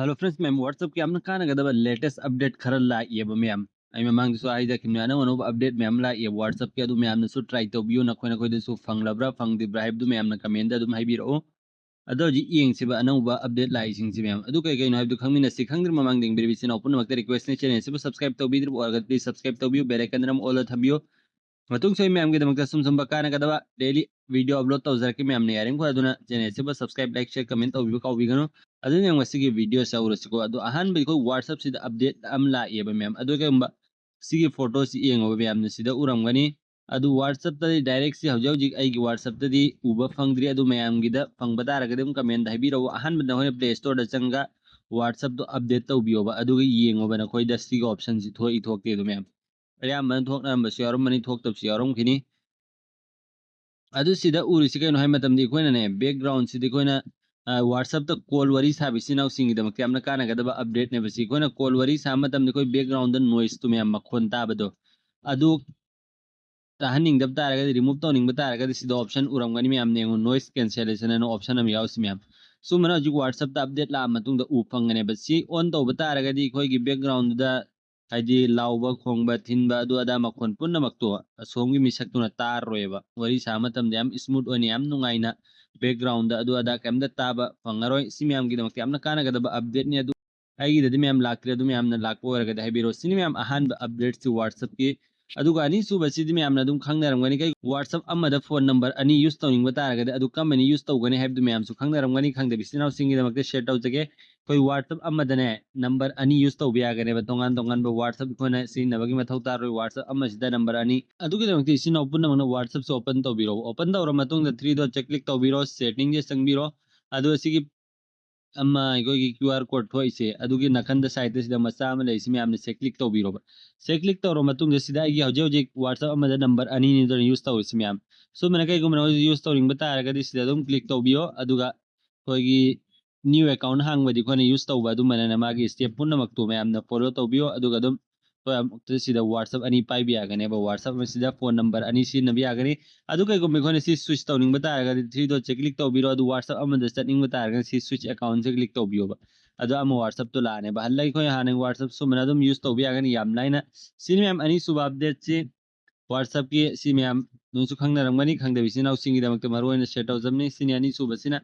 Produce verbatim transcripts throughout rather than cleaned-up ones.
Hello friends, ꯃꯌꯥꯝ WhatsApp-ꯀꯤ ꯌꯥꯝꯅ ꯀꯥꯟꯅꯒꯗꯕ latest update ꯈꯔ ꯂꯥꯛꯑꯦꯕ ꯃꯌꯥꯝ꯫ ꯑꯩ ꯃꯃꯥꯡꯗꯁꯨ ꯍꯥꯏꯖꯈꯤꯕꯅꯦ, ꯑꯅꯧ ꯑꯅꯧꯕ update ꯃꯌꯥꯝ ꯂꯥꯛꯑꯦꯕ WhatsApp-ꯀꯤ, ꯑꯗꯨ ꯃꯌꯥꯝꯅꯁꯨ try ꯇꯧꯕꯤꯌꯨ, ꯅꯈꯣꯏ ꯅꯈꯣꯏꯗꯁꯨ ꯐꯪꯂꯕ꯭ꯔꯥ ꯐꯪꯗ꯭ꯔꯤꯕ꯭ꯔꯥ ꯍꯥꯏꯕꯗꯨ ꯃꯌꯥꯝꯅ comment-ꯇ ꯑꯗꯨꯝ ꯍꯥꯏꯕꯤꯔꯛꯑꯣ꯫ ꯑꯗꯣ ꯍꯧꯖꯤꯛ ꯌꯦꯡꯁꯤꯕ ꯑꯅꯧꯕ update ꯂꯥꯛꯏꯁꯤꯡꯁꯤ ꯃꯌꯥꯝ꯫ ꯑꯗꯨ ꯀꯩ ꯀꯩꯅꯣ ꯍꯥꯏꯕꯗꯨ ꯈꯪꯃꯤꯟꯅꯁꯤ꯫ ꯈꯪꯗ꯭ꯔꯤꯕ ꯃꯃꯥꯡꯗ ꯌꯦꯡꯕꯤꯔꯤꯕ ꯏꯆꯤꯟ ꯏꯅꯥꯎ ꯄꯨꯝꯅꯃꯛꯇ request-ꯅꯤ, channel ꯑꯁꯤꯕꯨ subscribe ꯇꯧꯕꯤꯗ꯭ꯔꯤꯕ ꯑꯣꯏꯔꯒꯗꯤ please subscribe ꯇꯧꯕꯤꯌꯨ, bell icon-ꯗ ꯑꯃ all-ꯗ ꯊꯝꯕꯤꯌꯨ꯫ ꯃꯇꯨꯡꯁꯨ ꯑꯩ ꯃꯌꯥꯝꯒꯤꯗꯃꯛꯇ ꯁꯨꯝ ꯁꯨꯝꯕ ꯀꯥꯟꯅꯒꯗꯕ daily video upload ꯇꯧꯖꯔꯛꯀꯦ ꯃꯌꯥꯝꯅ꯫ ꯌꯥꯔꯤꯃꯈꯩ ꯑꯗꯨꯅ channel ꯑꯁꯤꯕꯨ subscribe, like, share, comment ꯇꯧꯕꯤꯕ ꯀꯥꯎꯕꯤꯒꯅꯨ꯫ ꯑꯗꯨꯅ ꯉꯁꯤꯒꯤ video-ꯁꯤ ꯍꯧꯔꯁꯤꯀꯣ꯫ ꯑꯗꯣ ꯑꯍꯥꯟꯕ ꯑꯩꯈꯣꯏ WhatsApp-ꯁꯤꯗ update ꯑꯃ ꯂꯥꯛꯑꯦꯕ ꯃꯌꯥꯝ꯫ ꯑꯗꯣ ꯀꯩꯒꯨꯝꯕ ꯁꯤꯒꯤ photo-ꯁꯤ ꯌꯦꯡꯉꯣꯕ ꯃꯌꯥꯝꯅ ꯁꯤꯗ ꯎꯔꯝꯒꯅꯤ꯫ ꯑꯗꯨ WhatsApp-ꯇꯗꯤ direct ꯁꯤ ꯍꯧꯖꯤꯛ ꯍꯧꯖꯤꯛ ꯑꯩꯒꯤ WhatsApp-ꯇꯗꯤ ꯎꯕ ꯐꯪꯗ꯭ꯔꯤ꯫ ꯑꯗꯨ ꯃꯌꯥꯝꯒꯤꯗ ꯐꯪꯕ ꯇꯥꯔꯒꯗꯤ ꯑꯗꯨꯝ comment-ꯇ ꯍꯥꯏꯕꯤꯔꯛꯎ꯫ ꯑꯍꯥꯟꯕꯗ ꯅꯈꯣꯏꯅ Play Store-ꯗ ꯆꯪꯉꯒ WhatsApp-ꯇꯣ update ꯇꯧꯕꯤꯌꯣꯕ꯫ ꯑꯗꯨꯒ ꯌꯦꯡꯉꯣꯕ ꯅꯈꯣꯏꯗ ꯁꯤꯒꯤ option-ꯁꯤ ꯊꯣꯛꯏ ꯊꯣꯛꯇꯦ ꯑꯗꯨ ꯃꯌꯥꯝ꯫ ꯑꯌꯥꯝꯕꯅ ꯊꯣꯛꯅꯔꯝꯕꯁꯨ ꯌꯥꯎꯔꯝꯃꯅꯤ, ꯊꯣꯛꯇꯕꯁꯨ ꯌꯥꯎꯔꯝꯈꯤꯅꯤ꯫ ꯑꯗꯨ ꯁꯤꯗ ꯎꯔꯤꯁꯤ ꯀꯩꯅꯣ ꯍꯥꯏ ꯃꯇꯝꯗ ꯑꯩꯈꯣꯏꯅꯅꯦ, background-ꯁꯤꯗ ꯑꯩꯈꯣꯏꯅ, ꯑ, WhatsApp-ꯇ call ꯋꯥꯔꯤ ꯁꯥꯕ ꯏꯆꯤꯟ ꯏꯅꯥꯎꯁꯤꯡꯒꯤꯗꯃꯛꯇ ꯌꯥꯝꯅ ꯀꯥꯟꯅꯒꯗꯕ update-ꯅꯦꯕ ꯁꯤ꯫ ꯑꯩꯈꯣꯏꯅ call ꯋꯥꯔꯤ ꯁꯥꯕ ꯃꯇꯝꯗ ꯑꯩꯈꯣꯏ background-ꯗ noise-ꯇꯨ ꯃꯌꯥꯝ, ꯃꯈꯣꯟ ꯇꯥꯕꯗꯣ, ꯑꯗꯨ ꯇꯥꯍꯟꯅꯤꯡꯗꯕ ꯇꯥꯔꯒꯗꯤ, remove ꯇꯧꯅꯤꯡꯕ ꯇꯥꯔꯒꯗꯤ ꯁꯤꯗ option ꯎꯔꯝꯒꯅꯤ ꯃꯌꯥꯝꯅ ꯌꯦꯡꯉꯨ, noise cancellation ꯍꯥꯏꯅ option ꯑꯃ ꯌꯥꯎꯔꯤꯁꯤ ꯃꯌꯥꯝ꯫ ꯁꯨꯝꯕꯅ ꯍꯧꯖꯤꯛ WhatsApp-ꯇ update ꯂꯥꯛꯑ ꯃꯇꯨꯡꯗ ꯎ ꯐꯪꯒꯅꯦꯕ꯫ ꯁꯤ on ꯇꯧꯕ ꯇꯥꯔꯒꯗꯤ ꯑꯩꯈꯣꯏꯒꯤ background-ꯗ ꯍꯥꯏꯗꯤ ꯂꯥꯎꯕ, ꯈꯣꯡꯕ, ꯊꯤꯟꯕ, ꯑꯗꯨ ꯑꯗꯥ ꯃꯈꯣꯟ ꯄꯨꯝꯅꯃꯛꯇꯣ ꯑꯁꯣꯝꯒꯤ ꯃꯤꯁꯛꯇꯨꯅ ꯇꯥꯔꯔꯣꯏꯕ꯫ ꯋꯥꯔꯤ ꯁꯥꯕ ꯃꯇꯝꯗ ꯌꯥꯝ smooth ꯑꯣꯏꯅ, ꯌꯥꯝ ꯅꯨꯡꯉꯥꯏꯅ background-ꯗ ꯑꯗꯨ ꯑꯗꯥ ꯀꯩꯝꯇ ꯇꯥꯕ ꯐꯪꯉꯔꯣꯏ꯫ ꯁꯤ ꯃꯌꯥꯝꯒꯤꯗꯃꯛꯇ ꯌꯥꯝꯅ ꯀꯥꯟꯅꯒꯗꯕ update-ꯅꯤ꯫ ꯑꯗꯨ ꯑꯩꯒꯤꯗꯗꯤ ꯃꯌꯥꯝ ꯂꯥꯛꯇ꯭ꯔꯦ, ꯑꯗꯨ ꯃꯌꯥꯝꯅ ꯂꯥꯛꯄ ꯑꯣꯏꯔꯒꯗꯤ ꯍꯥꯏꯕꯤꯔꯛꯑꯣ꯫ ꯁꯤꯅꯤ ꯃꯌꯥꯝ ꯑꯍꯥꯟꯕ update-ꯁꯤ WhatsApp-ꯀꯤ꯫ ꯑꯗꯨꯒ ꯑꯅꯤꯁꯨꯕꯁꯤꯗꯤ ꯃꯌꯥꯝꯅ ꯑꯗꯨꯝ ꯈꯪꯅꯔꯝꯒꯅꯤ, ꯀꯩ WhatsApp ꯑꯃꯗ phone number ꯑꯅꯤ use ꯇꯧꯅꯤꯡꯕ ꯇꯥꯔꯒꯗꯤ ꯑꯗꯨ ꯀꯔꯝꯕꯅ use ꯇꯧꯒꯅꯤ ꯍꯥꯏꯕꯗꯨ ꯃꯌꯥꯝꯁꯨ ꯈꯪꯅꯔꯝꯒꯅꯤ꯫ ꯈꯪꯗꯕ ꯏꯆꯤꯟ ꯏꯅꯥꯎꯁꯤꯡꯒꯤꯗꯃꯛꯇ share ꯇꯧꯖꯒꯦ꯫ ꯑꯩꯈꯣꯏ WhatsApp ꯑꯃꯗꯅꯦ number ꯑꯅꯤ use ꯇꯧꯕ ꯌꯥꯒꯅꯦꯕ꯫ ꯇꯣꯉꯥꯟ ꯇꯣꯉꯥꯟꯕ WhatsApp ꯑꯩꯈꯣꯏꯅ ꯁꯤꯖꯤꯟꯅꯕꯒꯤ ꯃꯊꯧ ꯇꯥꯔꯣꯏ꯫ WhatsApp ꯑꯃꯁꯤꯗ number ꯑꯅꯤ꯫ ꯑꯗꯨꯒꯤꯗꯃꯛꯇ ꯏꯆꯤꯟ ꯏꯅꯥꯎ ꯄꯨꯝꯅꯃꯛꯅ WhatsApp-ꯁꯦ open ꯇꯧꯕꯤꯔꯣ꯫ Open ꯇꯧꯔ ꯃꯇꯨꯡꯗ three dot-ꯁꯦ click ꯇꯧꯕꯤꯔꯣ, setting-ꯁꯦ ꯆꯪꯕꯤꯔꯣ꯫ ꯑꯗꯨ ꯑꯁꯤꯒꯤ ꯑꯃ ꯑꯩꯈꯣꯏꯒꯤ QR code ꯊꯣꯛꯏꯁꯦ, ꯑꯗꯨꯒꯤ ꯅꯥꯀꯟꯗ side-ꯁꯤꯗ ꯃꯆꯥ ꯑꯃ ꯂꯩꯔꯤꯁꯤ ꯃꯌꯥꯝꯅ ꯁꯦ click ꯇꯧꯕꯤꯔꯣꯕ꯫ ꯁꯦ click ꯇꯧꯔ ꯃꯇꯨꯡꯗ ꯁꯤꯗ ꯑꯩꯒꯤ ꯍꯧꯖꯤꯛ ꯍꯧꯖꯤꯛ WhatsApp ꯑꯃꯗ number ꯑꯅꯤꯅꯤꯗꯅ use ꯇꯧꯔꯤꯁꯤ ꯃꯌꯥꯝ꯫ ꯁꯨꯝꯕꯅ ꯀꯩꯒꯨꯝꯕ ꯅꯈꯣꯏ use ꯇꯧꯅꯤꯡꯕ ꯇꯥꯔꯒꯗꯤ ꯁꯤꯗ ꯑꯗꯨꯝ click ꯇꯧꯕꯤꯌꯣ꯫ ꯑꯗꯨꯒ ꯑꯩꯈꯣꯏꯒꯤ new account ꯍꯥꯡꯕꯗꯤ ꯑꯩꯈꯣꯏꯅ use ꯇꯧꯕ ꯑꯗꯨꯃꯥꯏꯅ ꯃꯥꯒꯤ step ꯄꯨꯝꯅꯃꯛꯇꯨ ꯃꯌꯥꯝꯅ follow ꯇꯧꯕꯤꯌꯣ꯫ ꯑꯗꯨꯒ ꯑꯗꯨꯝ ꯑꯩꯈꯣꯏ ꯑꯃꯨꯛꯇ ꯁꯤꯗ WhatsApp ꯑꯅꯤ ꯄꯥꯏꯕ ꯌꯥꯒꯅꯦꯕ꯫ WhatsApp ꯑꯁꯤꯗ phone number ꯑꯅꯤ ꯁꯤꯖꯤꯟꯅꯕ ꯌꯥꯒꯅꯤ꯫ ꯑꯗꯨ ꯀꯩꯒꯨꯝꯕ ꯑꯩꯈꯣꯏꯅ ꯁꯤ switch ꯇꯧꯅꯤꯡꯕ ꯇꯥꯔꯒꯗꯤ three dot-ꯁꯦ click ꯇꯧꯕꯤꯔꯣ꯫ ꯑꯗꯨ WhatsApp ꯑꯃꯗ ꯆꯠꯅꯤꯡꯕ ꯇꯥꯔꯒꯗꯤ ꯁꯤ switch account-ꯁꯦ click ꯇꯧꯕꯤꯌꯣꯕ꯫ ꯑꯗꯣ ꯑꯃ WhatsApp-ꯇꯣ ꯂꯥꯛꯑꯅꯦꯕ꯫ ꯍꯜꯂꯒ ꯑꯩꯈꯣꯏ ꯍꯥꯟꯅꯒꯤ WhatsApp ꯁꯨꯝꯕꯅ ꯑꯗꯨꯝ use ꯇꯧꯕ ꯌꯥꯒꯅꯤ ꯌꯥꯝ ꯂꯥꯏꯅ꯫ ꯁꯤꯅꯤ ꯃꯌꯥꯝ ꯑꯅꯤꯁꯨꯕ update-ꯁꯤ WhatsApp-ꯀꯤ꯫ ꯁꯤ ꯃꯌꯥꯝ ꯅꯣꯏꯁꯨ ꯈꯪꯅꯔꯝꯒꯅꯤ, ꯈꯪꯗꯕ ꯏꯆꯤꯟ ꯏꯅꯥꯎꯁꯤꯡꯒꯤꯗꯃꯛꯇ ꯃꯔꯨ ꯑꯣꯏꯅ share ꯇꯧꯖꯕꯅꯤ꯫ ꯁꯤꯅꯤ ꯑꯅꯤꯁꯨꯕꯁꯤꯅ꯫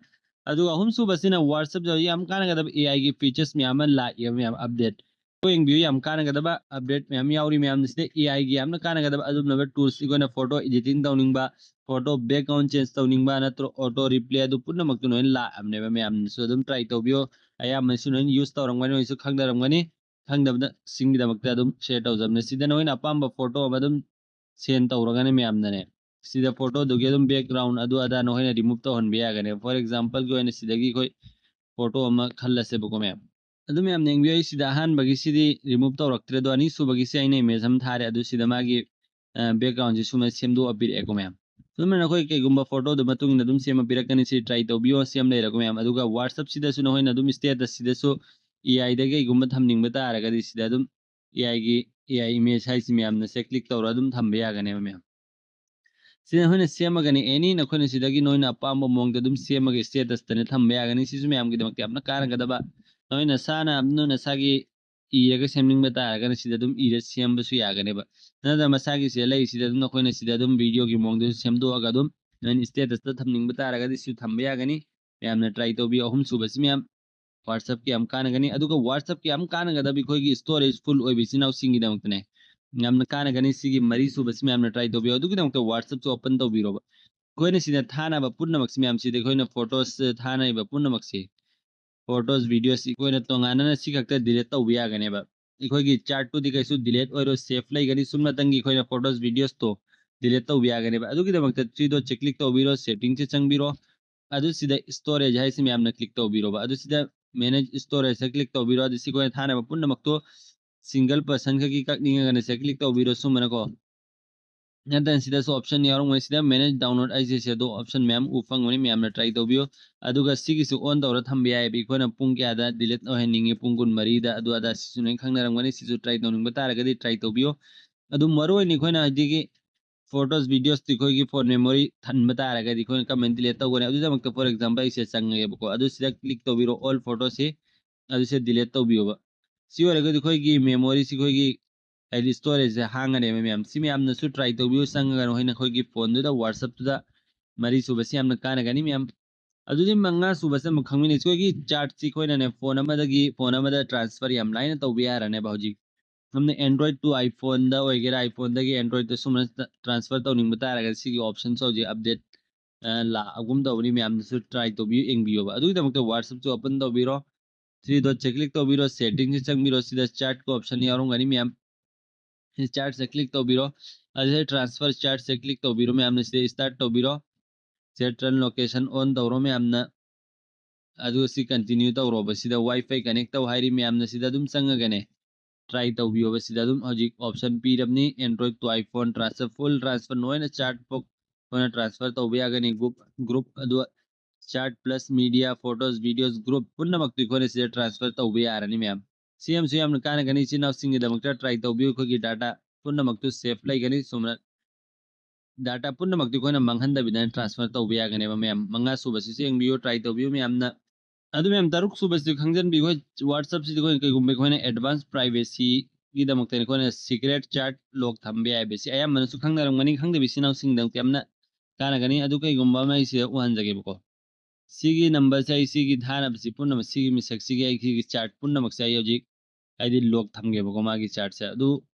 ꯑꯗꯨꯒ ꯑꯍꯨꯝꯁꯨꯕꯁꯤꯅ WhatsApp-ꯇ ꯌꯥꯝ ꯀꯥꯟꯅꯒꯗꯕ A I-ꯒꯤ features ꯃꯌꯥꯝ ꯑꯃ ꯂꯥꯛꯑꯦꯕ ꯃꯌꯥꯝ update꯫ ꯑꯩꯈꯣꯏ ꯌꯦꯡꯕꯤꯌꯨ, ꯌꯥꯝ ꯀꯥꯟꯅꯒꯗꯕ update ꯃꯌꯥꯝ ꯌꯥꯎꯔꯤ ꯃꯌꯥꯝ꯫ ꯁꯤꯗ A I-ꯒꯤ ꯌꯥꯝꯅ ꯀꯥꯟꯅꯒꯗꯕ ꯑꯗꯨꯒꯨꯝꯂꯕ tools, ꯑꯩꯈꯣꯏꯅ photo editing ꯇꯧꯅꯤꯡꯕ, photo background change ꯇꯧꯅꯤꯡꯕ ꯅꯠꯇ꯭ꯔꯣ, auto replay, ꯑꯗꯨ ꯄꯨꯝꯅꯃꯛꯇꯨ ꯂꯣꯏꯅ ꯂꯥꯛꯑꯕꯅꯦꯕ꯫ ꯃꯌꯥꯝꯅꯁꯨ ꯑꯗꯨꯝ try ꯇꯧꯕꯤꯌꯣ꯫ ꯑꯌꯥꯝꯕꯅꯁꯨ ꯂꯣꯏꯅ use ꯇꯧꯔꯝꯒꯅꯤ, ꯅꯣꯏꯁꯨ ꯈꯪꯅꯔꯝꯒꯅꯤ꯫ ꯈꯪꯗꯕꯁꯤꯡꯒꯤꯗꯃꯛꯇ ꯑꯗꯨꯝ share ꯇꯧꯖꯕꯅꯦ꯫ ꯁꯤꯗ ꯅꯣꯏꯅ ꯑꯄꯥꯝꯕ photo ꯑꯃ ꯑꯗꯨꯝ send ꯇꯧꯔꯒꯅꯤ ꯃꯌꯥꯝꯅꯅꯦ꯫ ꯁꯤꯗ photo-ꯗꯨꯒꯤ ꯑꯗꯨꯝ background ꯑꯗꯨ ꯑꯗꯥ ꯅꯈꯣꯏꯅ remove ꯇꯧꯍꯟꯕ ꯌꯥꯒꯅꯦꯕ꯫ For example-ꯒꯤ ꯑꯣꯏꯅ ꯁꯤꯗꯒꯤ ꯑꯩꯈꯣꯏ photo ꯑꯃ ꯈꯜꯂꯁꯦꯕꯀꯣ ꯃꯌꯥꯝ꯫ ꯑꯗꯨ ꯃꯌꯥꯝ ꯌꯦꯡꯕꯤꯌꯨ, ꯑꯩ ꯁꯤꯗ ꯑꯍꯥꯟꯕꯒꯤꯁꯤꯗꯤ remove ꯇꯧꯔꯛꯇ꯭ꯔꯦ, ꯑꯗꯣ ꯑꯅꯤꯁꯨꯕꯒꯤꯁꯦ ꯑꯩꯅ image ꯑꯃ ꯊꯥꯔꯦ꯫ ꯑꯗꯨ ꯁꯤꯗ ꯃꯥꯒꯤ, ꯑ, background-ꯁꯤ ꯁꯨꯃꯥꯏꯅ ꯁꯦꯝꯗꯣꯛꯑ ꯄꯤꯔꯛꯑꯦꯀꯣ ꯃꯌꯥꯝ꯫ ꯁꯨꯃꯥꯏꯅ ꯅꯈꯣꯏ ꯀꯩꯒꯨꯝꯕ photo-ꯗꯨ ꯃꯇꯨꯡ ꯏꯟꯅ ꯑꯗꯨꯝ ꯁꯦꯝꯃ ꯄꯤꯔꯛꯀꯅꯤ꯫ ꯁꯤ try ꯇꯧꯕꯤꯌꯣ, ꯁꯦꯝ ꯂꯩꯔꯒ ꯃꯌꯥꯝ꯫ ꯑꯗꯨꯒ WhatsApp-ꯁꯤꯗꯁꯨ ꯅꯈꯣꯏꯅ ꯑꯗꯨꯝ status-ꯁꯤꯗꯁꯨ A I-ꯗ ꯀꯩꯒꯨꯝꯕ ꯊꯝꯅꯤꯡꯕ ꯇꯥꯔꯒꯗꯤ ꯁꯤꯗ ꯑꯗꯨꯝ A I-ꯒꯤ, A I image ꯍꯥꯏꯁꯤ ꯃꯌꯥꯝꯅ ꯁꯦ click ꯇꯧꯔꯒ ꯑꯗꯨꯝ ꯊꯝꯕ ꯌꯥꯒꯅꯦꯕ ꯃꯌꯥꯝ꯫ ꯁꯤꯗ ꯅꯈꯣꯏꯅ ꯁꯦꯝꯃꯒꯅꯤ, any ꯅꯈꯣꯏꯅ ꯁꯤꯗꯒꯤ ꯅꯈꯣꯏꯅ ꯑꯄꯥꯝꯕ ꯃꯑꯣꯡꯗ ꯑꯗꯨꯝ ꯁꯦꯝꯃꯒ status-ꯇꯅꯦ ꯊꯝꯕ ꯌꯥꯒꯅꯤ꯫ ꯁꯤꯁꯨ ꯃꯌꯥꯝꯒꯤꯗꯃꯛꯇ ꯌꯥꯝꯅ ꯀꯥꯟꯅꯒꯗꯕ꯫ ꯅꯈꯣꯏ ꯅꯁꯥꯅ, ꯅꯈꯣꯏ ꯅꯁꯥꯒꯤ ꯏꯔꯒ ꯁꯦꯝꯅꯤꯡꯕ ꯇꯥꯔꯒꯅ ꯁꯤꯗ ꯑꯗꯨꯝ ꯏꯔ ꯁꯦꯝꯕꯁꯨ ꯌꯥꯒꯅꯦꯕ꯫ ꯅꯠꯇ꯭ꯔꯒ ꯃꯁꯥꯒꯤ ꯁꯤꯗ ꯂꯩꯔꯤꯁꯤꯗ ꯑꯗꯨꯝ ꯅꯈꯣꯏꯅ ꯁꯤꯗ ꯑꯗꯨꯝ video-ꯒꯤ ꯃꯑꯣꯡꯗꯁꯨ ꯁꯦꯝꯗꯣꯛꯑꯒ ꯑꯗꯨꯝ ꯅꯈꯣꯏꯅ status-ꯇ ꯊꯝꯅꯤꯡꯕ ꯇꯥꯔꯒꯗꯤ ꯁꯤꯁꯨ ꯊꯝꯕ ꯌꯥꯒꯅꯤ꯫ ꯃꯌꯥꯝꯅ try ꯇꯧꯕꯤꯌꯨ꯫ ꯑꯍꯨꯝꯁꯨꯕꯁꯤ ꯃꯌꯥꯝ WhatsApp-ꯀꯤ ꯌꯥꯝ ꯀꯥꯟꯅꯒꯅꯤ꯫ ꯑꯗꯨꯒ WhatsApp-ꯀꯤ ꯌꯥꯝ ꯀꯥꯟꯅꯒꯗꯕ ꯑꯩꯈꯣꯏꯒꯤ storage full ꯑꯣꯏꯕ ꯏꯆꯤꯟ ꯏꯅꯥꯎꯁꯤꯡꯒꯤꯗꯃꯛꯇꯅꯦ ꯌꯥꯝꯅ ꯀꯥꯟꯅꯒꯅꯤ꯫ ꯁꯤꯒꯤ ꯃꯔꯤꯁꯨꯕꯁꯤ ꯃꯌꯥꯝꯅ try ꯇꯧꯕꯤꯌꯨ꯫ ꯑꯗꯨꯒꯤꯗꯃꯛꯇ WhatsApp-ꯁꯨ open ꯇꯧꯕꯤꯔꯣꯕ꯫ ꯑꯩꯈꯣꯏꯅ ꯁꯤꯗ ꯊꯥꯅꯕ ꯄꯨꯝꯅꯃꯛꯁꯤ ꯃꯌꯥꯝꯁꯤꯗ ꯑꯩꯈꯣꯏꯅ photos ꯊꯥꯅꯔꯤꯕ ꯄꯨꯝꯅꯃꯛꯁꯤ, photos, videos ꯑꯩꯈꯣꯏꯅ ꯇꯣꯉꯥꯟꯅꯅ ꯁꯤ ꯈꯛꯇ delete ꯇꯧꯕ ꯌꯥꯒꯅꯦꯕ꯫ ꯑꯩꯈꯣꯏꯒꯤ chat-ꯇꯨꯗꯤ ꯀꯩꯁꯨ delete ꯑꯣꯏꯔꯣꯏ, safe ꯂꯩꯒꯅꯤ꯫ ꯁꯨꯞꯅꯇꯪꯒꯤ ꯑꯩꯈꯣꯏꯅ photos, videos-ꯇꯣ delete ꯇꯧꯕ ꯌꯥꯒꯅꯦꯕ꯫ ꯑꯗꯨꯒꯤꯗꯃꯛꯇ three dot-ꯁꯦ click ꯇꯧꯕꯤꯔꯣ, setting-ꯁꯦ ꯆꯪꯕꯤꯔꯣ꯫ ꯑꯗꯨ ꯁꯤꯗ storage ꯍꯥꯏꯁꯤ ꯃꯌꯥꯝꯅ click ꯇꯧꯕꯤꯔꯣꯕ꯫ ꯑꯗꯨ ꯁꯤꯗ manage storage-ꯁꯦ click ꯇꯧꯕꯤꯔꯣ꯫ ꯑꯗꯨ ꯁꯤ ꯑꯩꯈꯣꯏꯅ ꯊꯥꯅꯕ ꯄꯨꯝꯅꯃꯛꯇꯣ single person ꯈꯛꯀꯤ ꯀꯛꯅꯤꯡꯉꯒꯅ ꯁꯦ click ꯇꯧꯕꯤꯔꯣ ꯁꯨꯃꯥꯏꯅꯀꯣ꯫ ꯅꯠꯇꯅ ꯁꯤꯗꯁꯨ option ꯌꯥꯎꯔꯝꯒꯅꯤ꯫ ꯁꯤꯗ manage download ꯍꯥꯏꯁꯦ ꯁꯤ ꯑꯗꯣ option ꯃꯌꯥꯝ ꯎ ꯐꯪꯒꯅꯤ, ꯃꯌꯥꯝꯅ try ꯇꯧꯕꯤꯌꯨ꯫ ꯑꯗꯨꯒ ꯁꯤꯒꯤꯁꯨ on ꯇꯧꯔ ꯊꯝꯕ ꯌꯥꯏꯑꯕ꯫ ꯑꯩꯈꯣꯏꯅ ꯄꯨꯡ ꯀꯌꯥꯗ delete ꯑꯣꯏꯍꯟꯅꯤꯡꯉꯤ, ꯄꯨꯡ ꯀꯨꯟꯃꯔꯤꯗ, ꯑꯗꯨ ꯑꯗꯥ ꯁꯤꯁꯨ ꯂꯣꯏꯅ ꯈꯪꯅꯔꯝꯒꯅꯤ꯫ ꯁꯤꯁꯨ try ꯇꯧꯅꯤꯡꯕ ꯇꯥꯔꯒꯗꯤ try ꯇꯧꯕꯤꯌꯨ꯫ ꯑꯗꯨ ꯃꯔꯨꯑꯣꯏꯅ ꯑꯩꯈꯣꯏꯅ ꯍꯧꯖꯤꯛꯀꯤ photos, videos-ꯇꯤ ꯑꯩꯈꯣꯏꯒꯤ phone memory ꯊꯟꯕ ꯇꯥꯔꯒꯗꯤ ꯑꯩꯈꯣꯏꯅ ꯀꯃꯥꯏꯅ delete ꯇꯧꯒꯅꯤ? ꯑꯗꯨꯒꯤꯗꯃꯛꯇ, for example, ꯑꯩꯁꯦ ꯆꯪꯉꯒꯦꯕꯀꯣ꯫ ꯑꯗꯨ ꯁꯤꯗ click ꯇꯧꯕꯤꯔꯣ, all photos-ꯁꯤ꯫ ꯑꯗꯨꯁꯦ delete ꯇꯧꯕꯤꯌꯣꯕ꯫ ꯁꯤ ꯑꯣꯏꯔꯒꯗꯤ ꯑꯩꯈꯣꯏꯒꯤ memoryꯁꯤ ꯑꯩꯈꯣꯏꯒꯤ ꯍꯥꯏꯗꯤ storageꯁꯦ ꯍꯥꯡꯉꯅꯦꯕ ꯃꯌꯥꯝ꯫ ꯁꯤ ꯃꯌꯥꯝꯅꯁꯨ try ꯇꯧꯕꯤꯌꯨ, ꯆꯪꯉꯒ ꯅꯈꯣꯏꯅ ꯑꯩꯈꯣꯏꯒꯤ phoneꯗꯨꯗ WhatsAppꯇꯨꯗ ꯃꯔꯤ ꯁꯨꯕꯁꯤ ꯌꯥꯝꯅ ꯀꯥꯟꯅꯒꯅꯤ ꯃꯌꯥꯝ꯫ ꯑꯗꯨꯗꯤ ꯃꯉꯥ ꯁꯨꯕꯁꯦ ꯑꯃꯨꯛ ꯈꯪꯃꯤꯟꯅꯁꯤ꯫ ꯑꯩꯈꯣꯏꯒꯤ chartꯁꯤ ꯑꯩꯈꯣꯏꯅꯅꯦ phone ꯑꯃꯗꯒꯤ phone ꯑꯃꯗ transfer ꯌꯥꯝ ꯂꯥꯏꯅ ꯇꯧꯕ ꯌꯥꯔꯅꯦꯕ ꯍꯧꯖꯤꯛ꯫ ꯁꯝꯅ Android to iPhoneꯗ ꯑꯣꯏꯒꯦꯔꯥ, iPhoneꯗꯒꯤ Androidꯇ ꯁꯨꯝꯕ transfer ꯇꯧꯅꯤꯡꯕ ꯇꯥꯔꯒꯗꯤ ꯁꯤꯒꯤ optionꯁꯨ ꯍꯧꯖꯤꯛ update ꯂꯥꯛꯑꯒꯨꯝ ꯇꯧꯕꯅꯤ, ꯃꯌꯥꯝꯅꯁꯨ try ꯇꯧꯕꯤꯌꯨ, ꯌꯦꯡꯕꯤꯌꯣꯕ꯫ ꯑꯗꯨꯒꯤꯗꯃꯛꯇ WhatsAppꯁꯨ open ꯇꯧꯕꯤꯔꯣ, three dotꯁꯦ click ꯇꯧꯕꯤꯔꯣ, settingꯁꯦ ꯆꯪꯕꯤꯔꯣ, ꯁꯤꯗ chartꯀꯤ option ꯌꯥꯎꯔꯝꯒꯅꯤ ꯃꯌꯥꯝ꯫ ꯁꯤ chartꯁꯦ click ꯇꯧꯕꯤꯔꯣ, ꯑꯗꯨꯗ transfer chartꯁꯦ click ꯇꯧꯕꯤꯔꯣ ꯃꯌꯥꯝꯅ, ꯁꯤꯗ start ꯇꯧꯕꯤꯔꯣ, ꯁꯤꯗ turn location on ꯇꯧꯔꯣ ꯃꯌꯥꯝꯅ꯫ ꯑꯗꯨꯒ ꯁꯤ continue ꯇꯧꯔꯣꯕ꯫ ꯁꯤꯗ Wi-Fi connect ꯇꯧ ꯍꯥꯏꯔꯤ ꯃꯌꯥꯝꯅ, ꯁꯤꯗ ꯑꯗꯨꯝ ꯆꯪꯉꯒꯅꯦ try ꯇꯧꯕꯤꯌꯣꯕ꯫ ꯁꯤꯗ ꯑꯗꯨꯝ ꯍꯧꯖꯤꯛ option ꯄꯤꯔꯕꯅꯤ, Android to iPhone transfer, full transfer, ꯅꯣꯏꯅ chart ꯐꯥꯎ ꯑꯩꯈꯣꯏꯅ transfer ꯇꯧꯕ ꯌꯥꯒꯅꯤ꯫ Group, group ꯑꯗꯨ chart plus media, photos, videos, group ꯄꯨꯝꯅꯃꯛꯇꯨ ꯑꯩꯈꯣꯏꯅ ꯁꯤꯗ transfer ꯇꯧꯕ ꯌꯥꯔꯅꯤ ꯃꯌꯥꯝ꯫ ꯁꯤ ꯌꯥꯝꯁꯨ ꯌꯥꯝꯅ ꯀꯥꯟꯅꯒꯅꯤ꯫ ꯏꯆꯤꯟ ꯏꯅꯥꯎꯁꯤꯡꯒꯤꯗꯃꯛꯇ try ꯇꯧꯕꯤꯌꯨ꯫ ꯑꯩꯈꯣꯏꯒꯤ data ꯄꯨꯝꯅꯃꯛꯇꯨ safe ꯂꯩꯒꯅꯤ꯫ ꯁꯨꯝꯅ data ꯄꯨꯝꯅꯃꯛꯇꯤ ꯑꯩꯈꯣꯏꯅ ꯃꯥꯡꯍꯟꯗꯕꯤꯗ transfer ꯇꯧꯕ ꯌꯥꯒꯅꯦꯕ ꯃꯌꯥꯝ꯫ ꯃꯉꯥ ꯁꯨꯕꯁꯤꯁꯨ ꯌꯦꯡꯕꯤꯌꯨ, try ꯇꯧꯕꯤꯌꯨ ꯃꯌꯥꯝꯅ꯫ ꯑꯗꯨ ꯃꯌꯥꯝ, ꯇꯔꯨꯛ ꯁꯨꯕꯁꯤꯁꯨ ꯈꯪꯖꯟꯕꯤꯌꯨ꯫ ꯑꯩꯈꯣꯏ WhatsAppꯁꯤꯗꯤ ꯑꯩꯈꯣꯏꯅ ꯀꯩꯒꯨꯝꯕ ꯑꯩꯈꯣꯏꯅ advance privacyꯒꯤꯗꯃꯛꯇ ꯑꯩꯈꯣꯏꯅ secret chat lock ꯊꯝꯕ ꯌꯥꯏꯕ꯫ ꯁꯤ ꯑꯌꯥꯝꯕꯅꯁꯨ ꯈꯪꯅꯔꯝꯒꯅꯤ, ꯈꯪꯗꯕ ꯏꯆꯤꯟ ꯏꯅꯥꯎꯁꯤꯡꯒꯤꯗꯃꯛꯇ ꯌꯥꯝꯅ ꯀꯥꯟꯅꯒꯅꯤ꯫ ꯑꯗꯨ ꯀꯩꯒꯨꯝꯕ ꯑꯃ ꯑꯩ ꯁꯤꯗ ꯎꯍꯟꯖꯒꯦꯕꯀꯣ꯫ ꯁꯤꯒꯤ numberꯁꯦ ꯑꯩ ꯁꯤꯒꯤ ꯊꯥꯅꯕꯁꯤ ꯄꯨꯝꯅꯃꯛ ꯁꯤꯒꯤ ꯃꯤꯁꯛꯁꯤꯒꯤ ꯑꯩ ꯁꯤꯒꯤ chart ꯄꯨꯝꯅꯃꯛꯁꯦ ꯑꯩ ꯍꯧꯖꯤꯛ ꯍꯥꯏꯗꯤ lock ꯊꯝꯒꯦꯕꯀꯣ ꯃꯥꯒꯤ chartꯁꯦ꯫ ꯑꯗꯨ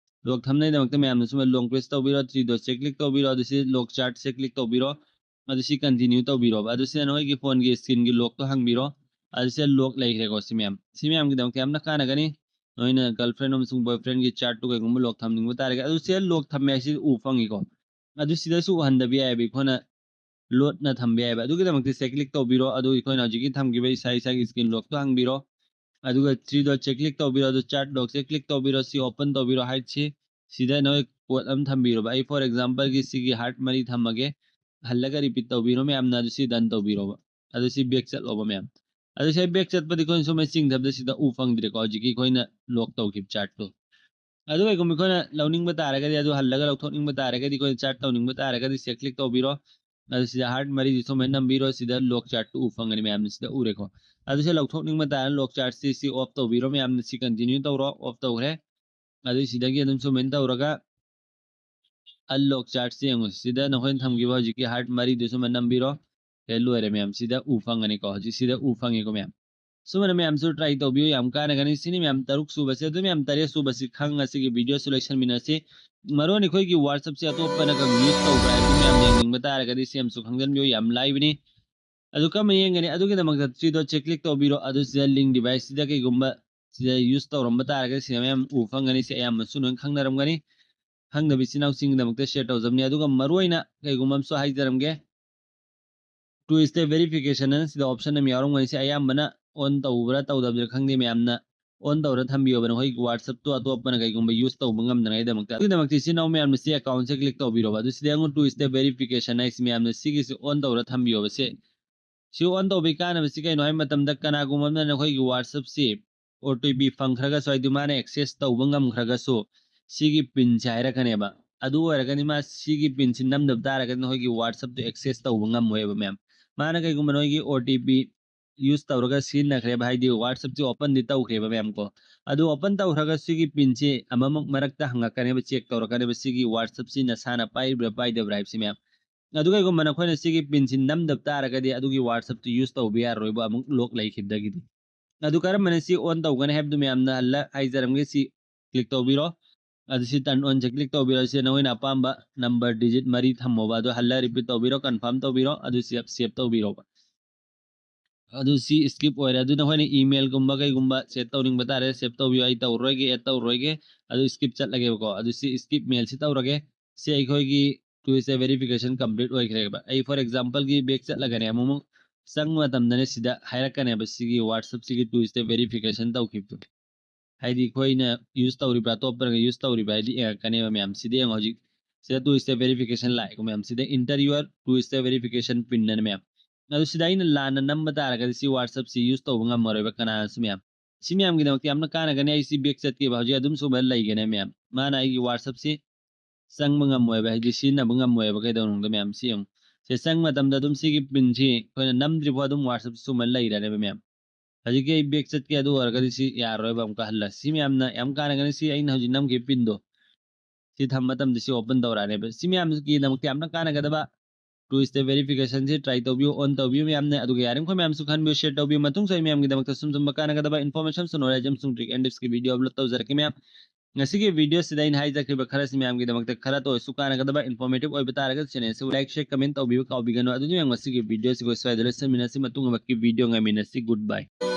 lock ꯊꯝꯅꯕꯒꯤꯗꯃꯛꯇ ꯃꯌꯥꯝꯅ ꯁꯨꯝ long press ꯇꯧꯕꯤꯔꯣ, three dotꯁꯦ click ꯇꯧꯕꯤꯔꯣ, ꯑꯗꯨ ꯁꯤ lock chartꯁꯦ click ꯇꯧꯕꯤꯔꯣ, ꯑꯗꯨ ꯁꯤ continue ꯇꯧꯕꯤꯔꯣꯕ꯫ ꯑꯗꯨ ꯁꯤꯗ ꯅꯈꯣꯏꯒꯤ phoneꯒꯤ screenꯒꯤ lockꯇꯣ ꯍꯥꯡꯕꯤꯔꯣ꯫ ꯑꯗꯨ ꯁꯤꯗ lock ꯂꯩꯈ꯭ꯔꯦꯀꯣ꯫ ꯁꯤ ꯃꯌꯥꯝ, ꯁꯤ ꯃꯌꯥꯝꯒꯤꯗꯃꯛꯇ ꯌꯥꯝꯅ ꯀꯥꯟꯅꯒꯅꯤ꯫ ꯅꯣꯏꯅ girlfriend ꯑꯃꯁꯨꯡ boyfriendꯒꯤ chartꯇꯨ ꯀꯩꯒꯨꯝꯕ lock ꯊꯝꯅꯤꯡꯕ ꯇꯥꯔꯒꯗꯤ, ꯑꯗꯨ ꯁꯤꯗ lock ꯊꯝꯃꯦ ꯍꯥꯏꯁꯤ ꯎ ꯐꯪꯉꯤꯀꯣ꯫ ꯑꯗꯨ ꯁꯤꯗꯁꯨ ꯎꯍꯟꯗꯕ ꯌꯥꯏꯑꯕ, ꯑꯩꯈꯣꯏꯅ ꯂꯣꯠꯅ ꯊꯝꯕ ꯌꯥꯏꯑꯕ꯫ ꯑꯗꯨꯒꯤꯗꯃꯛꯇ ꯁꯤꯗ click ꯇꯧꯕꯤꯔꯣ꯫ ꯑꯗꯨ ꯑꯩꯈꯣꯏꯅ ꯍꯧꯖꯤꯛꯀꯤ ꯊꯝꯈꯤꯕ ꯏꯁꯥ ꯏꯁꯥꯒꯤ screen lockꯇꯣ ꯍꯥꯡꯕꯤꯔꯣ꯫ ꯑꯗꯨꯒ three dotꯁꯦ click ꯇꯧꯕꯤꯔꯣ꯫ ꯑꯗꯨ chart lockꯁꯦ click ꯇꯧꯕꯤꯔꯣ꯫ ꯁꯤ open ꯇꯧꯕꯤꯔꯣ꯫ Heightꯁꯤ ꯁꯤꯗ ꯅꯣꯏ quote ꯑꯃ ꯊꯝꯕꯤꯔꯣꯕ꯫ ꯑꯩ for exampleꯒꯤ ꯁꯤꯒꯤ heart ꯃꯔꯤ ꯊꯝꯃꯒꯦ꯫ ꯍꯜꯂꯒ repeat ꯇꯧꯕꯤꯔꯣ ꯃꯌꯥꯝꯅ꯫ ꯑꯗꯨ ꯁꯤ done ꯇꯧꯕꯤꯔꯣꯕ꯫ ꯑꯗꯨ ꯁꯤ back ꯆꯠꯂꯣꯕ ꯃꯌꯥꯝ꯫ ꯑꯗꯨ ꯁꯤ back ꯆꯠꯄꯗꯤ ꯑꯩꯈꯣꯏꯅ ꯁꯨꯝ ꯆꯤꯡꯊꯕꯗ ꯁꯤꯗ ꯎ ꯐꯪꯗ꯭ꯔꯦꯀꯣ, ꯍꯧꯖꯤꯛꯀꯤ ꯑꯩꯈꯣꯏꯅ lock ꯇꯧꯈꯤꯕ chartꯇꯣ꯫ ꯑꯗꯨ ꯀꯩꯒꯨꯝꯕ ꯑꯩꯈꯣꯏꯅ ꯂꯧꯅꯤꯡꯕ ꯇꯥꯔꯒꯗꯤ, ꯑꯗꯨ ꯍꯜꯂꯒ ꯂꯧꯊꯣꯛꯅꯤꯡꯕ ꯇꯥꯔꯒꯗꯤ, ꯑꯩꯈꯣꯏꯅ chart ꯇꯧꯅꯤꯡꯕ ꯇꯥꯔꯒꯗꯤ ꯁꯤꯗ click ꯇꯧꯕꯤꯔꯣ꯫ ꯑꯗꯨ ꯁꯤꯗ heart ꯃꯔꯤꯗꯨ ꯁꯨꯃꯥꯏꯅ ꯅꯝꯕꯤꯔꯣ, ꯁꯤꯗ lock chartꯇꯨ ꯎ ꯐꯪꯒꯅꯤ ꯃꯌꯥꯝꯅ ꯁꯤꯗ ꯎꯔꯦꯀꯣ꯫ ꯑꯗꯨ ꯁꯤ ꯂꯧꯊꯣꯛꯅꯤꯡꯕ ꯇꯥꯔꯒꯅ lock chartꯁꯤ ꯁꯤ off ꯇꯧꯕꯤꯔꯣ ꯃꯌꯥꯝꯅ, ꯁꯤ continue ꯇꯧꯔꯣ, off ꯇꯧꯈ꯭ꯔꯦ꯫ ꯑꯗꯨ ꯁꯤꯗꯒꯤ ꯑꯗꯨꯝ ꯁꯨꯃꯥꯏꯅ ꯇꯧꯔꯒ unlock chartꯁꯤ ꯌꯦꯡꯉꯨ, ꯁꯤꯗ ꯅꯈꯣꯏꯅ ꯊꯝꯈꯤꯕ ꯍꯧꯖꯤꯛꯀꯤ heart ꯃꯔꯤꯗꯨ ꯁꯨꯃꯥꯏꯅ ꯅꯝꯕꯤꯔꯣ꯫ ꯑꯦ, ꯂꯣꯏꯔꯦ ꯃꯌꯥꯝ, ꯁꯤꯗ ꯎ ꯐꯪꯒꯅꯤꯀꯣ, ꯍꯧꯖꯤꯛ ꯁꯤꯗ ꯎ ꯐꯪꯉꯤꯀꯣ ꯃꯌꯥꯝ꯫ ꯁꯨꯃꯥꯏꯅ ꯃꯌꯥꯝꯁꯨ try ꯇꯧꯕꯤꯌꯨ, ꯌꯥꯝ ꯀꯥꯟꯅꯒꯅꯤ꯫ ꯁꯤꯅꯤ ꯃꯌꯥꯝ ꯇꯔꯨꯛ ꯁꯨꯕꯁꯦ꯫ ꯑꯗꯨ ꯃꯌꯥꯝ ꯇꯔꯦꯠ ꯁꯨꯕꯁꯤ ꯈꯪ ꯉꯁꯤꯒꯤ videoꯁꯤ ꯂꯣꯏꯁꯟꯃꯤꯟꯅꯁꯤ꯫ ꯃꯔꯨ ꯑꯣꯏꯅ ꯑꯩꯈꯣꯏꯒꯤ WhatsAppꯁꯦ ꯑꯇꯣꯞꯄꯅ ꯀꯩꯒꯨꯝꯕ use ꯇꯧꯕ꯭ꯔꯥ ꯍꯥꯏꯕꯗꯨ ꯃꯌꯥꯝ ꯌꯦꯡꯅꯤꯡꯕ ꯇꯥꯔꯒꯗꯤ ꯁꯤ ꯑꯃꯁꯨ ꯈꯪꯖꯟꯕꯤꯌꯨ, ꯌꯥꯝ ꯂꯥꯏꯕꯅꯤ꯫ ꯑꯗꯨ ꯀꯔꯝꯅ ꯌꯦꯡꯒꯅꯤ? ꯑꯗꯨꯒꯤꯗꯃꯛꯇ ꯁꯤꯗꯣ check click ꯇꯧꯕꯤꯔꯣ꯫ ꯑꯗꯨ ꯁꯤꯗ link deviceꯁꯤꯗ ꯀꯩꯒꯨꯝꯕ ꯁꯤꯗ use ꯇꯧꯔꯝꯕ ꯇꯥꯔꯒꯗꯤ ꯁꯤꯗ ꯃꯌꯥꯝ ꯎ ꯐꯪꯒꯅꯤ꯫ ꯁꯤ ꯑꯌꯥꯝꯕꯁꯨ ꯂꯣꯏ ꯈꯪꯅꯔꯝꯒꯅꯤ꯫ ꯈꯪꯗꯕ ꯏꯆꯤꯟ ꯏꯅꯥꯎꯁꯤꯡꯒꯤꯗꯃꯛꯇ share ꯇꯧꯖꯕꯅꯤ꯫ ꯑꯗꯨꯒ ꯃꯔꯨ ꯑꯣꯏꯅ ꯀꯩꯒꯨꯝꯕ ꯑꯃꯁꯨ ꯍꯥꯏꯖꯔꯝꯒꯦ, two step verification ꯑꯅ ꯁꯤꯗ option ꯑꯃ ꯌꯥꯎꯔꯝꯒꯅꯤ꯫ ꯁꯤ ꯑꯌꯥꯝꯕꯅ on ꯇꯧꯕ꯭ꯔꯥ ꯇꯧꯗꯕ꯭ꯔꯥ ꯈꯪꯗꯦ, ꯃꯌꯥꯝꯅ on ꯇꯧꯔ ꯊꯝꯕꯤꯌꯣꯕ, ꯅꯈꯣꯏꯒꯤ WhatsAppꯇꯣ ꯑꯇꯣꯞꯄꯅ ꯀꯩꯒꯨꯝꯕ use ꯇꯧꯕ ꯉꯝꯗꯅꯉꯥꯏꯗꯃꯛꯇ꯫ ꯑꯗꯨꯒꯤꯗꯃꯛꯇ ꯏꯆꯤꯟ ꯏꯅꯥꯎ ꯃꯌꯥꯝꯅ ꯁꯤ accountꯁꯦ click ꯇꯧꯕꯤꯔꯣꯕ꯫ ꯑꯗꯨ ꯁꯤꯗ ꯑꯃꯨꯛ two step verification ꯍꯥꯏꯁꯤ ꯃꯌꯥꯝꯅ ꯁꯤꯒꯤꯁꯤ on ꯇꯧꯔ ꯊꯝꯕꯤꯌꯣꯕ꯫ ꯁꯤ ꯁꯤ on ꯇꯧꯕꯒꯤ ꯀꯥꯟꯅꯕꯁꯤ ꯀꯩꯅꯣ ꯍꯥꯏꯕ ꯃꯇꯝꯗ, ꯀꯅꯥꯒꯨꯝꯕ ꯑꯃꯅ ꯅꯈꯣꯏꯒꯤ WhatsAppꯁꯤ OTP ꯐꯪꯈ꯭ꯔꯒꯁꯨ, ꯍꯥꯏꯗꯤ ꯃꯥꯅ access ꯇꯧꯕ ꯉꯝꯈ꯭ꯔꯒꯁꯨ, ꯁꯤꯒꯤ pinꯁꯦ ꯍꯥꯏꯔꯛꯀꯅꯦꯕ꯫ ꯑꯗꯨ ꯑꯣꯏꯔꯒꯗꯤ ꯃꯥ ꯁꯤꯒꯤ pinꯁꯤ ꯅꯝꯗꯕ ꯇꯥꯔꯒꯗꯤ ꯅꯈꯣꯏꯒꯤ WhatsAppꯇꯣ access ꯇꯧꯕ ꯉꯝꯃꯣꯏꯕ ꯃꯌꯥꯝ꯫ ꯃꯥꯅ ꯀꯩꯒꯨꯝꯕ ꯅꯣꯏꯒꯤ OTP use ꯇꯧꯔꯒ ꯁꯤꯖꯤꯟꯅꯈ꯭ꯔꯦꯕ, ꯍꯥꯏꯗꯤ WhatsAppꯁꯤ openꯗꯤ ꯇꯧꯈ꯭ꯔꯦꯕ ꯃꯌꯥꯝ ꯀꯣ꯫ ꯑꯗꯨ open ꯇꯧꯈ꯭ꯔꯒ ꯁꯤꯒꯤ pinꯁꯤ ꯑꯃꯃꯨꯛ ꯃꯔꯛꯇ ꯍꯪꯉꯛꯀꯅꯦꯕ, check ꯇꯧꯔꯛꯀꯅꯦꯕ, ꯁꯤꯒꯤ WhatsAppꯁꯤ ꯅꯁꯥꯅ ꯄꯥꯏꯔꯤꯕ꯭ꯔꯥ ꯄꯥꯏꯗꯕ꯭ꯔꯥ ꯍꯥꯏꯕꯁꯤ ꯃꯌꯥꯝ꯫ ꯑꯗꯨ ꯀꯩꯒꯨꯝꯕ ꯅꯈꯣꯏꯅ ꯁꯤꯒꯤ pinꯁꯤ ꯅꯝꯗꯕ ꯇꯥꯔꯒꯗꯤ ꯑꯗꯨꯒꯤ WhatsAppꯇꯨ use ꯇꯧꯕ ꯌꯥꯔꯔꯣꯏꯕ, ꯑꯃꯨꯛ lock ꯂꯩꯈꯤꯕꯗꯒꯤꯗꯤ꯫ ꯑꯗꯨ ꯀꯔꯝꯕꯅ ꯁꯤ on ꯇꯧꯒꯅꯤ ꯍꯥꯏꯕꯗꯨ ꯃꯌꯥꯝꯅ ꯍꯜꯂ ꯍꯥꯏꯖꯔꯝꯒꯦ꯫ ꯁꯤ click ꯇꯧꯕꯤꯔꯣ꯫ ꯑꯗꯨ ꯁꯤ turn onꯁꯦ click ꯇꯧꯕꯤꯔꯣ꯫ ꯁꯤ ꯅꯈꯣꯏꯅ ꯑꯄꯥꯝꯕ number digit ꯃꯔꯤ ꯊꯝꯃꯣꯕ꯫ ꯑꯗꯨ ꯍꯜꯂ repeat ꯇꯧꯕꯤꯔꯣ, confirm ꯇꯧꯕꯤꯔꯣ꯫ ꯑꯗꯨ ꯁꯤ save ꯇꯧꯕꯤꯔꯣꯕ꯫ ꯑꯗꯨ ꯁꯤ skip ꯑꯣꯏꯔꯦ꯫ ꯑꯗꯨ ꯅꯈꯣꯏꯅ emailꯒꯨꯝꯕ ꯀꯩꯒꯨꯝꯕ set ꯇꯧꯅꯤꯡꯕ ꯇꯥꯔꯦ, save ꯇꯧꯕꯤꯌꯣ꯫ ꯑꯩ ꯇꯧꯔꯔꯣꯏꯒꯦ, add ꯇꯧꯔꯔꯣꯏꯒꯦ꯫ ꯑꯗꯨ skip ꯆꯠꯂꯒꯦꯕꯀꯣ꯫ ꯑꯗꯨ ꯁꯤ skip mailꯁꯤ ꯇꯧꯔꯒꯦ꯫ ꯁꯤ ꯑꯩꯈꯣꯏꯒꯤ two step verification complete ꯑꯣꯏꯈ꯭ꯔꯦꯕ꯫ ꯑꯩ for exampleꯒꯤ back ꯆꯠꯂꯒꯅꯦ, ꯑꯃꯨꯛ ꯆꯪꯕ ꯃꯇꯝꯗꯅꯦ ꯁꯤꯗ ꯍꯥꯏꯔꯛꯀꯅꯦꯕ, ꯁꯤꯒꯤ WhatsAppꯁꯤꯒꯤ two step verification ꯇꯧꯈꯤꯕꯗꯣ꯫ ꯍꯥꯏꯗꯤ ꯑꯩꯈꯣꯏꯅ use ꯇꯧꯔꯤꯕ꯭ꯔꯥ, ꯑꯇꯣꯞꯄꯅꯒ use ꯇꯧꯔꯤꯕ꯭ꯔꯥ ꯍꯥꯏꯗꯤ ꯌꯦꯡꯉꯛꯀꯅꯦꯕ ꯃꯌꯥꯝ꯫ ꯁꯤꯗ ꯌꯦꯡꯉꯣ, ꯍꯧꯖꯤꯛ ꯁꯤꯗ two step verification ꯂꯥꯛꯑꯦꯀꯣ ꯃꯌꯥꯝ꯫ ꯁꯤꯗ enter your two step verification pin ꯑꯅ ꯃꯌꯥꯝ꯫ ꯑꯗꯨ ꯁꯤꯗ ꯑꯩꯅ ꯂꯥꯟꯅ ꯅꯝꯕ ꯇꯥꯔꯒꯗꯤ ꯁꯤ WhatsAppꯁꯤ use ꯇꯧꯕ ꯉꯝꯃꯔꯣꯏꯕ ꯀꯅꯥꯅꯁꯨ ꯃꯌꯥꯝ꯫ ꯁꯤ ꯃꯌꯥꯝꯒꯤꯗꯃꯛꯇ ꯌꯥꯝꯅ ꯀꯥꯟꯅꯒꯅꯤ꯫ ꯑꯩ ꯁꯤ back ꯆꯠꯀꯦꯕ꯫ ꯍꯧꯖꯤꯛ ꯑꯗꯨꯝ ꯁꯨꯃꯥꯏꯅ ꯂꯩꯒꯅꯤ ꯃꯌꯥꯝ꯫ ꯃꯥꯅ ꯑꯩꯒꯤ WhatsAppꯁꯤ ꯆꯪꯕ ꯉꯝꯃꯣꯏꯕ, ꯍꯥꯏꯗꯤ ꯁꯤꯖꯤꯟꯅꯕ ꯉꯝꯃꯣꯏꯕ꯫ ꯀꯩꯗꯧꯅꯨꯡꯗ ꯃꯌꯥꯝ ꯁꯤ ꯌꯦꯡꯉꯨ꯫ ꯁꯤ ꯆꯪ ꯃꯇꯝꯗ ꯑꯗꯨꯝ ꯁꯤꯒꯤ ꯄꯤꯟꯁꯤ ꯑꯩꯈꯣꯏꯅ ꯅꯝꯗ꯭ꯔꯤꯐꯥꯎ ꯑꯗꯨꯝ WhatsApp ꯁꯨꯃꯥꯏꯅ ꯂꯩꯔꯅꯦꯕ ꯃꯌꯥꯝ꯫ ꯍꯧꯖꯤꯛꯀꯤ ꯑꯩ ꯕꯦꯛ ꯆꯠꯀꯦ, ꯑꯗꯨ ꯑꯣꯏꯔꯒꯗꯤ ꯁꯤ ꯌꯥꯔꯔꯣꯏꯕ ꯑꯃꯨꯛꯀ ꯍꯜꯂ꯫ ꯁꯤ ꯃꯌꯥꯝꯅ ꯌꯥꯝ ꯀꯥꯟꯅꯒꯅꯤ꯫ ꯁꯤ ꯑꯩꯅ ꯍꯧꯖꯤꯛ ꯅꯝꯈꯤꯕ ꯄꯤꯟꯗꯣ ꯁꯤ ꯊꯝꯕ ꯃꯇꯝꯗ ꯁꯤ ꯑꯣꯄꯟ ꯇꯧꯔꯛꯑꯅꯦꯕ꯫ ꯁꯤ ꯃꯌꯥꯝꯒꯤꯗꯃꯛꯇ ꯌꯥꯝꯅ ꯀꯥꯟꯅꯒꯗꯕ two step verification ꯁꯤ try ꯇꯧꯕꯤꯌꯨ, on ꯇꯧꯕꯤꯌꯨ ꯃꯌꯥꯝꯅ꯫ ꯑꯗꯨꯒ ꯌꯥꯔꯤꯃꯈꯩ ꯃꯌꯥꯝꯁꯨ ꯈꯟꯕꯤꯌꯨ, share ꯇꯧꯕꯤꯌꯨ꯫ ꯃꯇꯨꯡꯁꯨ ꯑꯩ ꯃꯌꯥꯝꯒꯤꯗꯃꯛꯇ ꯁꯨꯝ ꯁꯨꯝꯕ ꯀꯥꯟꯅꯒꯗꯕ information, knowledge ꯑꯃꯁꯨꯡ trick and tricks ꯀꯤ video upload ꯇꯧꯖꯔꯛꯀꯦ ꯃꯌꯥꯝ꯫ ꯉꯁꯤꯒꯤ video ꯁꯤꯗ ꯑꯩꯅ ꯍꯥꯏꯖꯈ꯭ꯔꯤꯕ ꯈꯔꯁꯤ ꯃꯌꯥꯝꯒꯤꯗꯃꯛꯇ ꯈꯔꯇ ꯑꯣꯏꯔꯁꯨ ꯀꯥꯟꯅꯒꯗꯕ informative ꯑꯣꯏꯕ ꯇꯥꯔꯒꯗꯤ channel ꯑꯁꯤ like, share, comment ꯇꯧꯕꯤꯕ ꯀꯥꯎꯕꯤꯒꯅꯨ꯫ ꯑꯗꯨꯗꯤ ꯃꯌꯥꯝ ꯉꯁꯤꯒꯤ video ꯑꯁꯤ ꯑꯩꯈꯣꯏ ꯁ꯭ꯋꯥꯏꯗ ꯂꯣꯏꯁꯤꯟꯃꯤꯟꯅꯁꯤ꯫ ꯃꯇꯨꯡ ꯑꯃꯛꯀꯤ video ꯉꯥꯏꯃꯤꯟꯅꯁꯤ꯫ Good bye꯫